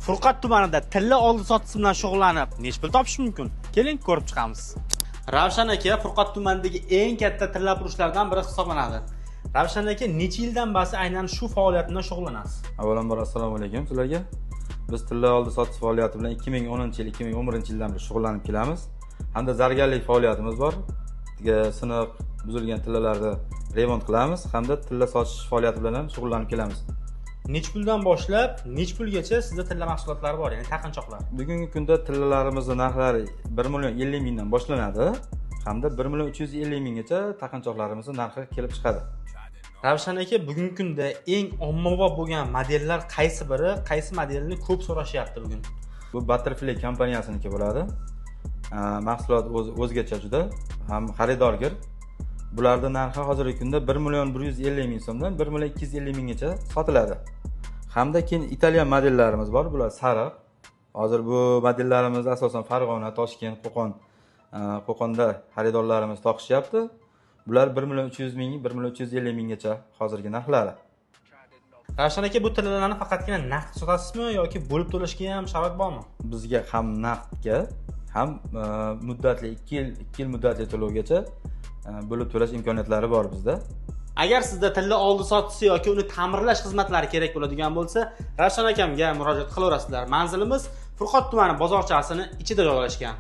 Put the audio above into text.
Furqat tumanida tilla oldi sotdisi bilan shug'ullanib, necha pul topish mumkin? Keling, ko'rib chiqamiz. Ravshan aka Furqat tumanidagi eng katta tillafurushlardan biri hisoblanadi. Ravshan aka, necha yildan beri aynan shu faoliyat bilan shug'ullanasiz? Avvalambor, assalomu alaykum sizlarga. Biz tilla oldi sotish faoliyati bilan 2010 yil, 2011 yildan beri shug'ullanib kelamiz. Hamda zargarlik faoliyatimiz bor. Siniq, buzilgan tillalarni remont qilamiz hamda tilla sotish faoliyati bilan ham shug'ullanib kelamiz. Necha puldan boshlab, necha pulgacha sizda tilla mahsulotlari bor, ya'ni taqinchoqlar? Bugungi kunda tillalarimizni narxlari 1 million 50 mingdan boshlanadi hamda 1 million 350 minggacha taqinchoqlarimizni narxi kelib chiqadi. Ravshan aka, bugungi kunda eng ommabop bo'lgan modellar qaysi biri, qaysi modelni ko'p so'rashyapti bugun? Bu Butterfly kompaniyasiniki bo'ladi. Mahsulot o'zi o'zgacha, juda ham xaridorgir. Bularni narxi hozirgi kunda 1 million 150 ming so'mdan 1 million 250 minggacha sotiladi. Hamda keyin italyan modellarimiz bor, bular sariq. Hozir bu modellarimiz asosan Farg'ona, Toshkent, Qo'qon, Qo'qonda xaridorlarimiz toqishyapti. Bular 1 million 300 ming, 1 million 350 minggacha hozirgi narxlari. Ravshan aka, bu tillalarni faqatgina naqd sotasizmi yoki bo'lib to'lashga ham sharoit bormi? Bizga ham naqdga, ham muddatli, 2 yil, 2 yil muddatli to'lovgacha bo'lib to'lash imkoniyatlari bor bizda. Agar sizda tilla oldi sotdisi yoki uni ta'mirlash xizmatlari kerak bo'ladigan bo'lsa, Ravshan akamga murojaat qilaverasizlar. Manzilimiz Furqat tumani bozorchasini ichida joylashgan.